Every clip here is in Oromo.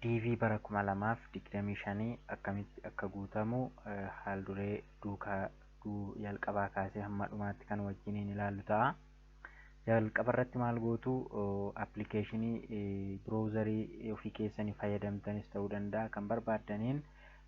DV bara 2025 akkamitti akka guutamu haal duree duukaa jalqabaa kaasee hamma dhumaatti kan wajjiniin ilaallu ta'a. Jalqaba irratti maal gootu? Appilikeeshinii browserii ofii keessanii fayyadamtanis ta'uu danda'a, kan barbaaddaniin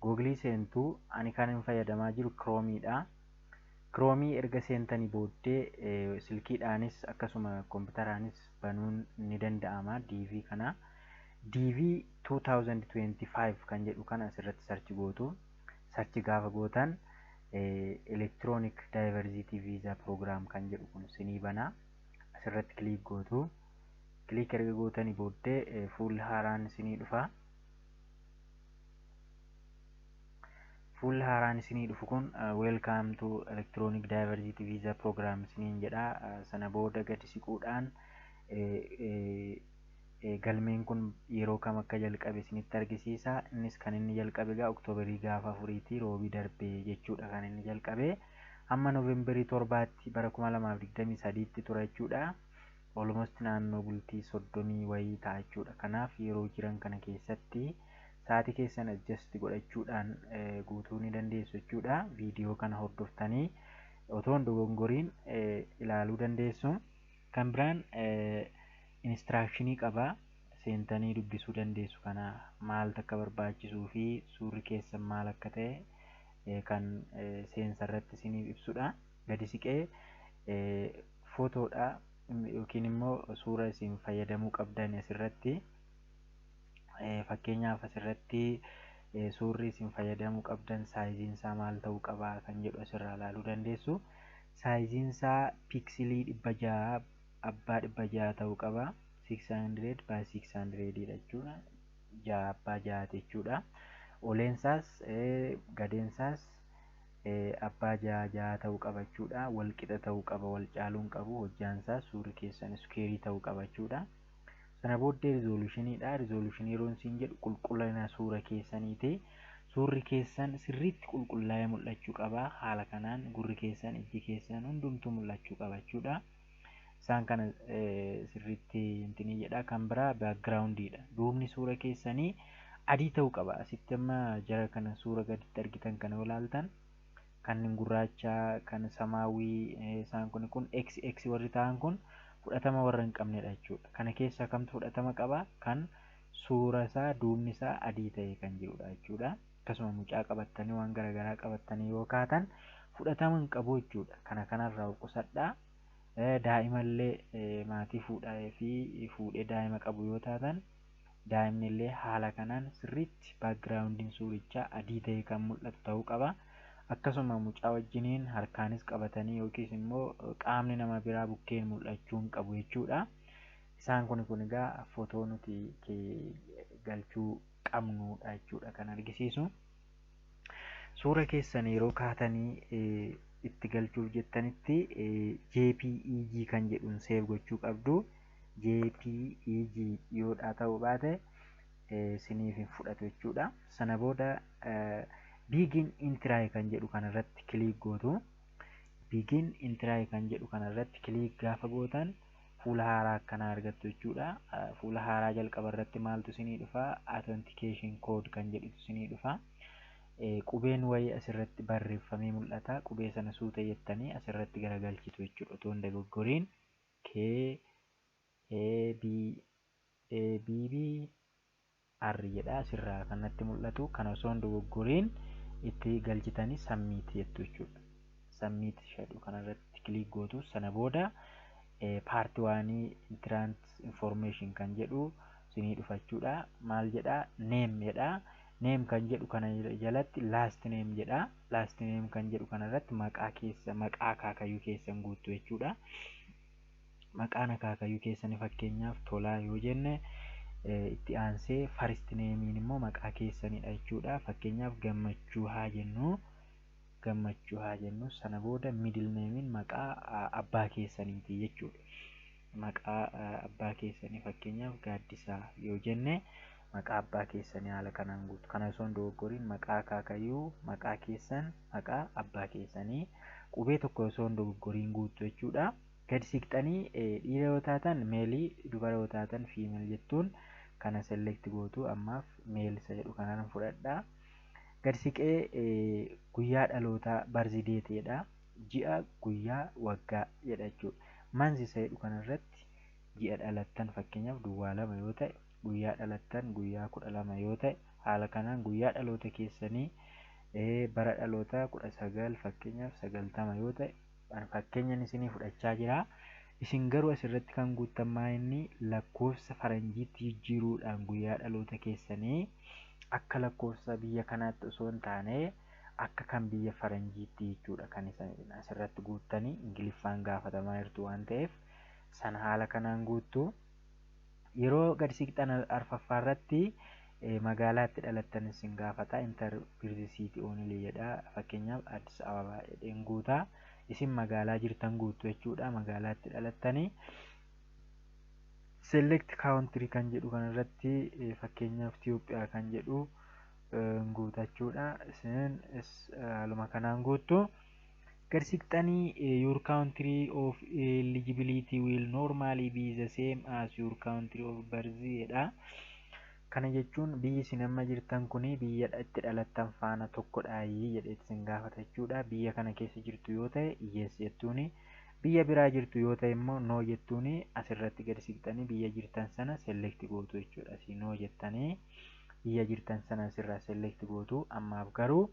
Googilii seentu. Ani kan hin fayyadamaa jiru Chromeiidha. Chromeii erga seentanii booddee silkiidhaanis akkasuma kompiitaraanis banuun ni danda'ama DV kana. DV 2025 kan jedhu kana asirratti search gootu. Search gaafa gootan Electronic Diversity Visa Program kan jedhu kun sinii banaa. Asirratti click gootu. Click erga gootanii booddee fuulli haaraan isinii dhufa. Fuulli haaraan isinii dhufu kun "Welcome to Electronic Diversity Visa Program" isiniin jedha. Sana booda gadi siquudhaan galmeen kun yeroo kam akka jalqabe isinitti argisiisa. Innis kan inni jalqabe egaa Oktoobarii gaafa 4ti, roobii darbee jechuudha kan inni jalqabe. Hamma Noovembarii 7tti bara 2023tti tura jechuudha. Almost naannoo bultii 30 wayii ta'a jechuudha. Kanaaf yeroo jiran kana keessatti sa'aatii keessan adjust godhachuudhaan guutuu ni dandeessu jechuudha. Viidiyoo kana hordoftanii otoo hin dogongoriin ilaaluu dandeessu. Kan biraan instructionii qaba. Seentanii dubbisuu dandeessu, kana maaltu akka barbaachisuu fi suurri keessan maal akka ta'e kan seensa irratti isiniif ibsudha. Gadi siqee footoodha yookiin immoo suura isin fayyadamuu qabdan asirratti, fakkeenyaaf asirratti suurri isin fayyadamuu qabdan sizeiin isaa maal ta'uu qaba kan jedhu asirraa ilaaluu dandeessu. Sizeiin isaa pixelii 600 abbaa 600 ta'uu qaba. 600 by 600 dha jechuudha. Ja'a abbaa ja'aati jechuudha. Oleensaas gadeensaas abbaa ja'a ja'a ta'uu qaba jechuudha. Wal qixa ta'uu qaba, wal caaluu hin qabu. Hojjaansaas suurri keessan squareii ta'uu qaba jechuudha. Sana booddee resolutioniidha. Resolutionii yeroo isin jedhu qulqullina suura keessaniiti. Suurri keessan sirriitti qulqullaa'ee mul'achuu qaba. Haala kanaan gurri keessan, ijji keessan hundumtuu mul'achuu qaba jechuudha. Isaan kana sirriitti intinii jedha. Kan biraa backgroundiidha. Duubni suura keessanii adii ta'uu qaba. Asitti amma jara kana suura gaditti argitan kana yoo ilaaltan, kan gurraacha, kan samaawwii, isaan kun XX warri ta'an kun fudhatama warra hin qabnedha jechuudha. Kana keessaa kamtu fudhatama qaba? Kan suura isaa duubni isaa adii ta'e kan jirudha jechuudha. Akkasuma mucaa qabattanii, waan garaagaraa qabattanii yoo kaatan fudhatama hin qabu jechuudha. Kana kanarraa of qusadhaa. Daa'imallee maatii fuudhaa fi fuudhee daa'ima qabu yoo taatan, daa'imni illee haala kanaan sirriitti backgroundiin suurichaa adii ta'e kan mul'atu ta'uu qaba. Akkasuma mucaa wajjiniin harkaanis qabatanii yookiis immoo qaamni nama biraa bukkeen mul'achuu hin qabu jechuudha. Isaan kun egaa footoo nuti galchuu qabnudha jechuudha kan argisiisu. Suura keessan yeroo kaatanii itti galchuuf jettanitti JPEG kan jedhuun save gochuu qabdu. JPEG yoodhaa ta'uu baate siniif hin fudhatu jechuudha. Sana booda "Begin entry" kan jedhu kanarratti click gootu. "Begin entry" kan jedhu kanarratti click gaafa gootan fuula haaraa akkanaa argattu jechuudha. Fuula haaraa jalqaba irratti maaltu isinii dhufa? "Authentication code" kan jedhutu isinii dhufa. Qubeen wayii asirratti barreeffamee mul'ata. Qubee sana suuta jettanii asirratti garagalchitu jechuudha. Otoo hin dogoggoriin K A B A B B R jedha asirraa kan natti mul'atu. Kana osoo hin dogoggoriin itti galchitanii "Submit" jettu jechuudha. "Submit" jedhu kanarratti click gootu. Sana booda part oneii "Entrant information" kan jedhu isinii dhufa jechuudha. Maal jedhaa? "Name" jedhaa. "Name" kan jedhu kana jalatti "Last name" jedha. "Last name" kan jedhu kanarratti maqaa keessa, maqaa akaakayyuu keessan guuttu jechuudha. Maqaan akaakayyuu keessanii fakkeenyaaf Tolaa yoo jenne, itti aansee "First nameiin" immoo maqaa keessanidha jechuudha. Fakkeenyaaf Gammachuu haa jennu. Gammachuu haa jennu. Sana booda "Middle nameiin" maqaa abbaa keessaniiti jechuudha. Maqaa abbaa keessanii fakkeenyaaf Gaaddisaa yoo jenne, maqaa abbaa keessanii haala kanaan guutu. Kana osoo hin dogoggoriin maqaa akaakayyuu, maqaa keessan, maqaa abbaa keessanii qubee tokko osoo hin dogoggoriin guuttu jechuudha. Gadi siqxanii dhiira yoo taatan maleii, dubara yoo taatan female jettuun. Kana select gootu. Ammaaf male isa jedhu kanaan fudhadha. Gad siqee guyyaa dhalootaa, birth dateedha. Ji'a, guyyaa, waggaa jedha jechuudha. Month isa jedhu kanarratti ji'a dhalattan, fakkeenyaaf 02 yoo ta'e, guyyaa dhalattan guyyaa 12 yoo ta'e, haala kanaan guyyaa dhaloota keessanii, bara dhalootaa 19 fakkeenyaaf 90 yoo ta'e, fakkeenyan isinii fudhachaa jira. Isin garuu asirratti kan guuttan inni lakkoofsa faranjiitti jijjiiruudhaan guyyaa dhaloota keessanii akka lakkoofsa biyya kanaatti osoo hin taane akka kan biyya faranjiitti jechuudha kan isin asirratti guuttanii. Ingiliffaan gaafatamaa jirtu waan ta'eef sana haala kanaan guuttu. Yeroo gadi siqxan arfaffaa irratti magaalaatti dhalattan isin gaafata. Enter birth city only jedha. Fakkeenyaaf Addis Ababaa jedheen guutaa. Isin magaalaa jirtan guuttu jechuudha, magaalaatti dhalattanii. Select country kan jedhu kanarratti fakkeenyaaf Itoophiyaa kan jedhu guutachuudha. Isin haaluma kanaan guuttu. Gad siqxanii your country of eligibility will normally be the same as your country of birth jedha. Kana jechuun biyyi isin amma jirtan kuni biyya itti dhalattan faana tokkodhaayii jedhee isin gaafata jechuudha. Biyya kana keessa jirtu yoo ta'e yes jettuuni. Biyya biraa jirtu yoo ta'e immoo no jettuuni. Asirratti gadi siqxanii biyya jirtan sana select gootu jechuudha. Asii no jettanii biyya jirtan sana asirraa select gootu. Ammaaf garuu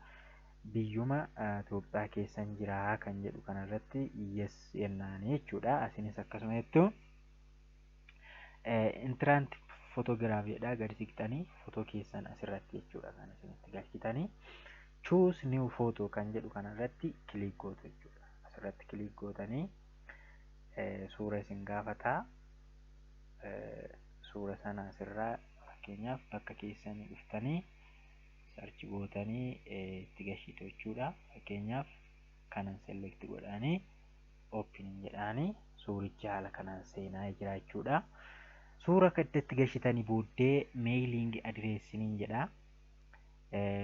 biyyuma Itoophiyaa keessan jiraa kan jedhu kanarratti yes jennaani jechuudha. Asinis akkasuma jettu. Entrant photograph jedha. Gadi siqxanii fotoo keessan asirratti jechuudha kan isinitti galchitanii. Choose new photo kan jedhu kanarratti click gootu jechuudha. Asirratti click gootanii suura isin gaafataa. Suura sana asirraa fakkeenyaaf bakka keessanii dhuftanii search gootanii itti gashitu jechuudha. Fakkeenyaaf kanan select godhanii open jedhaanii suurichi haala kanaan seenaa jira jechuudha. Suura akka itti gashitanii booddee mailing addressiniin jedha.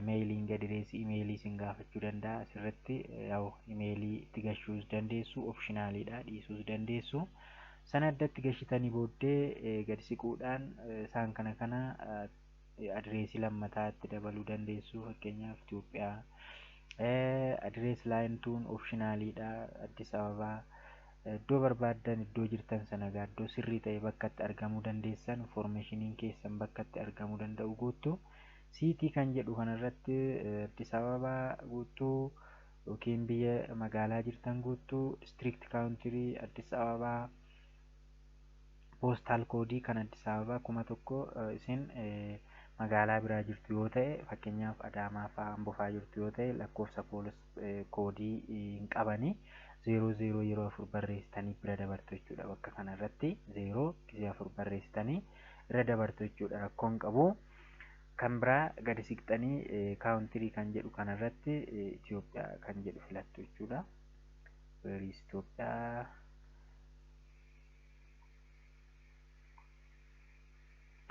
Mailing addressii imeelii isin gaafachuu danda'a. Asirratti yaa'u imeelii itti gashuus dandeessu, optionaliidha, dhiisuus dandeessu. Sana addatti gashitanii booddee gadi siquudhaan isaan kana addressii lammataa itti dabaluu dandeessu. Fakkeenyaaf Itoophiyaa. Address line twon optionaliidha. Addis Ababaa. Iddoo barbaaddan, iddoo jirtan sana egaa iddoo sirrii ta'e bakka itti argamuu dandeessan, informationiin keessan bakka itti argamuu danda'u guuttu. City kan jedhu kanarratti Addis Ababaa guuttuu yookiin biyya magaalaa jirtan guuttuu, district, country Addis Ababaa, postal codeii kan Addis Ababaa 1000. Isin magaalaa biraa jirtu yoo ta'e, fakkeenyaaf Adaamaa fa'aa, Amboo fa'aa jirtu yoo ta'e, lakkoofsa poolis codeii hin qabanii, 00 yeroo afur barreessitanii bira dabartu jechuudha. Bakka kanarratti zeeroo gisee afur barreessitanii irra dabartu jechuudha, rakkoon qabu. Kan biraa gadi siqxanii country kan jedhu kanarratti Itoophiyaa kan jedhu filattu jechuudha. Where is Itoophiyaa?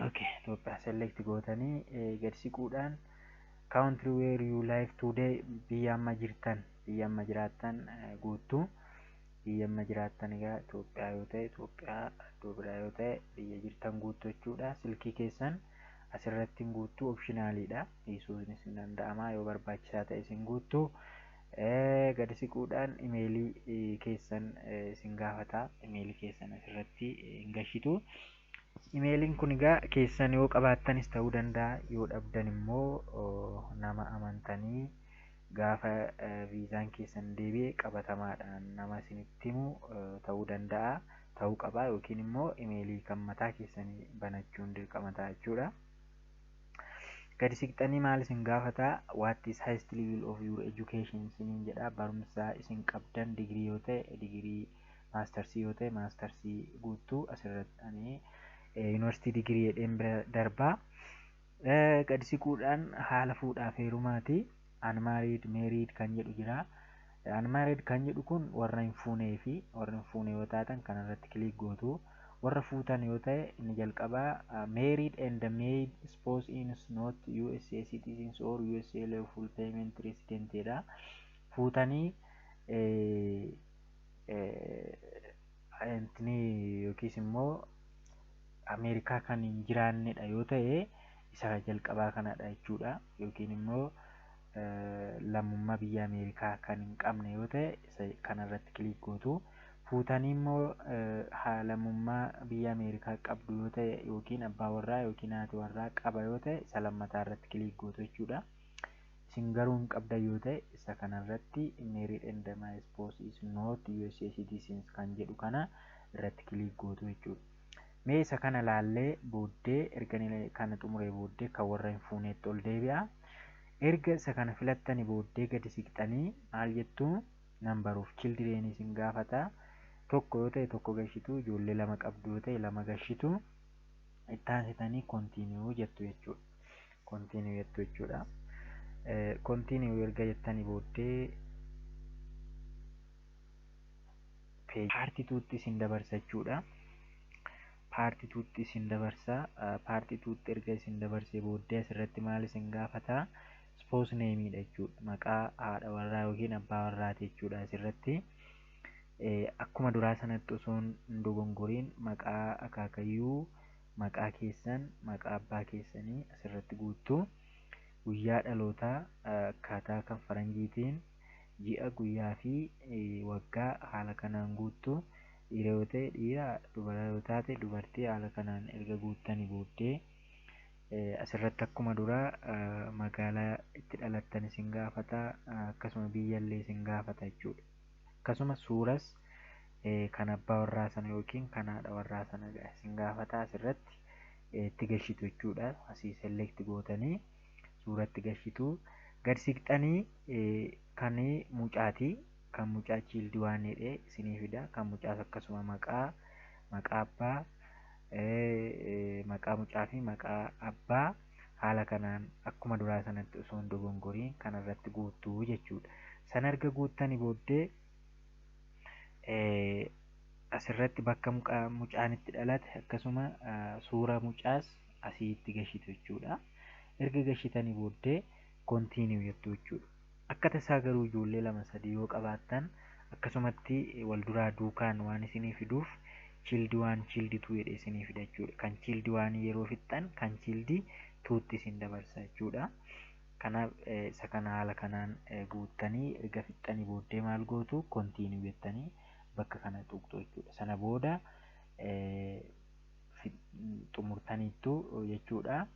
Okay, Itoophiyaa select gootanii gadi siquudhaan country where you live today, biyya amma jirtan, biyya amma jiraattan guuttuu. Biyya amma jiraattan egaa Itoophiyaa yoo ta'e Itoophiyaa, iddoo biraa yoo ta'e biyya jirtan guuttuu jechuudha. Silkii keessan asirratti guuttuu, optionaliidha. Dhiisuunis hin danda'ama, yoo barbaachisaa ta'e isin guuttuu. Gadi siquudhaan imeelii keessan isin gaafata. Imeelii keessan asirratti hin gashitu. Imeeliin kun egaa keessan yoo qabaattanis ta'uu danda'a, yoo dhabdan immoo nama amantanii gaafa viizaan keessan deebi'e qabatamaadhaan nama isinitti himu ta'uu danda'a, ta'uu qaba, yookiin immoo imeelii kan mataa keessanii banachuun dirqama ta'a jechuudha. Gadi siqxanii maal isin gaafata? What is highest level of your education isiniin jedha. Barumsa isin qabdan, digirii yoo ta'e digirii, mastersii yoo ta'e mastersii guutuu. Asirratti ani yuunivarsiitii digirii jedheen bira darbaa. Gadi siquudhaan haala fuudhaaf heerumaati. Unmarried, married kan jedhu jira. Unmarried kan jedhu kun warra hin fuunee fi warra hin fuune yoo taatan kanarratti click gootu. Warra fuutan yoo ta'e inni jalqabaa married and made spouse is not USA citizens or USA lawful permanent resident jedha. Fuutanii intini yookiis immoo Ameerikaa kan hin jiraannedha yoo ta'e, isa jalqabaa kanadha jechuudha. Yookiin immoo lammummaa biyya Ameerikaa kan hin qabne yoo ta'e, isa kanarratti click gootu. Fuutanii immoo lammummaa biyya Ameerikaa qabdu yoo ta'e, yookiin abbaa warraa yookiin haati warraa qaba yoo ta'e, isa lammataa irratti click gootu jechuudha. Isin garuu hin qabdan yoo ta'e, isa kanarratti "married and my spouse is not USA citizens" kan jedhu kana irratti click gootu jechuudha. Mee isa kana laallee booddee, erga kana xumuree booddee, kan warra hin fuuneetti ol deebi'a. Erga isa kana filattanii booddee, gadi siqxanii maal jettuu? Number of children isin gaafata. Tokko yoo ta'e tokko gashitu, ijoollee lama qabdu yoo ta'e lama gashitu, itti aansitanii continue jettu jechuudha. Continue jettu jechuudha. Continue erga jettanii booddee, part twotti isin dabarsa jechuudha. Part twotti isin dabarsa. Part twotti erga isin dabarsee booddee, asirratti maal isin gaafata? Spouse nameiidha jechuudha. Maqaa haadha warraa yookiin abbaa warraati jechuudha asirratti. Akkuma duraa sanatti osoo hin dogongoriin maqaa akaakayyuu, maqaa keessan, maqaa abbaa keessanii asirratti guuttu. Guyyaa dhalootaa akkaataa kan faranjiitiin ji'a, guyyaa fi waggaa haala kanaan guuttu. Dhiira yoo ta'e dhiira, dubara yoo taate dubartii, haala kanaan erga guuttanii booddee, asirratti akkuma duraa magaalaa itti dhalattan isin gaafata, akkasuma biyyallee isin gaafata jechuudha. Akkasuma suuras kan abbaa warraa sana yookiin kan haadha warraa sana isin gaafata, asirratti itti gashitu jechuudha. Asii select gootanii suuratti gashitu. Gad siqxanii kan mucaati. Kan mucaa child one jedhee isinii fida. Kan mucaas akkasuma maqaa, maqaa abbaa, maqaa mucaa fi maqaa abbaa haala kanaan akkuma duraa sanatti osoo hin dogongoriin kanarratti guuttuu jechuudha. Sana erga guuttanii booddee, asirratti bakka mucaan itti dhalate, akkasuma suura mucaas asii itti gashitu jechuudha. Erga gashitanii booddee, continue jettu jechuudha. Akka tasaa garuu ijoollee lama sadii yoo qabaattan, akkasumatti wal duraa duukaan waan isinii fiduuf, child one, child two jedhee isinii fida jechuudha. Kan child one yeroo fixxan, kan child twotti isin dabarsa jechuudha. Kanaaf isa kana haala kanaan guuttanii erga fixxanii booddee, maal gootu? Continue jettanii bakka kana tuqxu jechuudha. Sana booda xumurtaniittu jechuudha.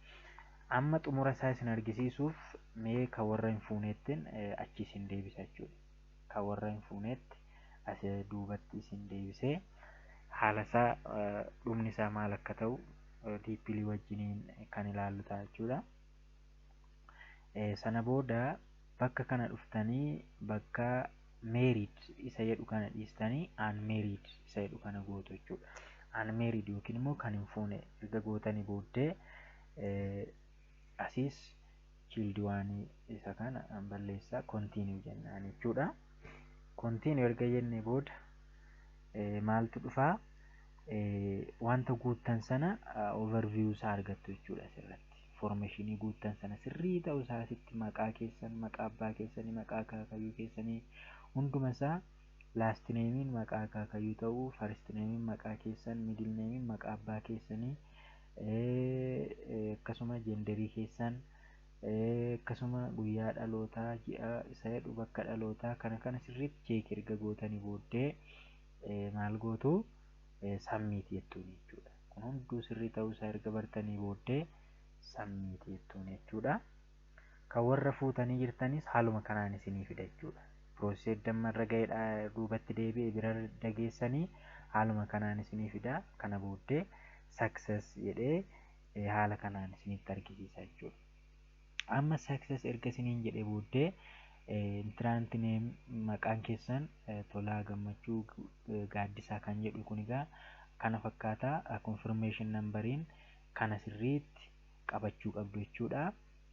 Amma xumura isaa isin argisiisuuf, mee kan warra hin fuuneettiin achi isin deebisa jechuudha. Kan warra hin fuuneetti as duubatti isin deebisee, haala isaa, dhumni isaa maal akka ta'u deeply wajjiniin kan ilaallu ta'a jechuudha. Sana booda bakka kana dhuftanii, bakka married isa jedhu kana dhiistanii, unmarried isa jedhu kana gootu jechuudha. Unmarried yookiin immoo kan hin fuune erga gootanii booddee, asiis child one isa kana balleessaa, continue jennaan jechuudha. Continue erga jennee booda maaltu dhufaa? Wanta guuttan sana overview isaa argattu jechuudha asirratti. Informationii guuttan sana sirrii ta'uu isaa asitti maqaa keessan, maqaa abbaa keessanii, maqaa akaakayyuu keessanii hunduma isaa, last nameiin maqaa akaakayyuu ta'uu, first nameiin maqaa keessan, middle nameiin maqaa abbaa keessanii, akkasuma genderii keessan, akkasuma guyyaa dhalootaa, ji'a isa jedhu, bakka dhalootaa, kana kana sirriitti check erga gootanii booddee, maal gootu? Submit jettuun jechuudha. Kun hunduu sirrii ta'uu isaa erga bartanii booddee, submit jettuun jechuudha. Kan warra fuutanii jirtanis haaluma kanaan isinii fida jechuudha. Process damma irra ga'eedha, duubatti deebi'ee bira dageessanii haaluma kanaan isinii fida. Kana booddee success jedhee haala kanaan isinitti argisiisa jechuudha. Amma success erga isiniin jedhee booddee, entrant name, maqaan keessan Tolaa Gammachuu Gaaddisaa kan jedhu kun egaa kana fakkaata. Confirmation numberiin kana sirriitti qabachuu qabdu jechuudha.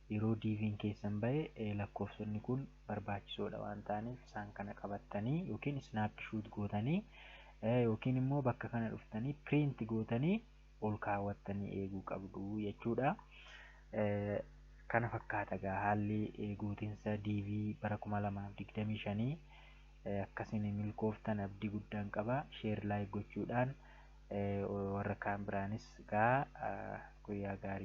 Yeroo DVn keessan bahe lakkoofsonni kun barbaachisoodha waan ta'aniif, isaan kana qabattanii yookiin snapshot gootanii yookiin immoo bakka kana dhuftanii print gootanii ol kaawwattanii eeguu qabdu jechuudha. Kana fakkaata egaa haalli guutiinsa DV bara 2025. Akkasiin milkooftan abdii guddaan qaba. Share, like gochuudhaan Warra kaan biraanis gaa guyyaa gaarii.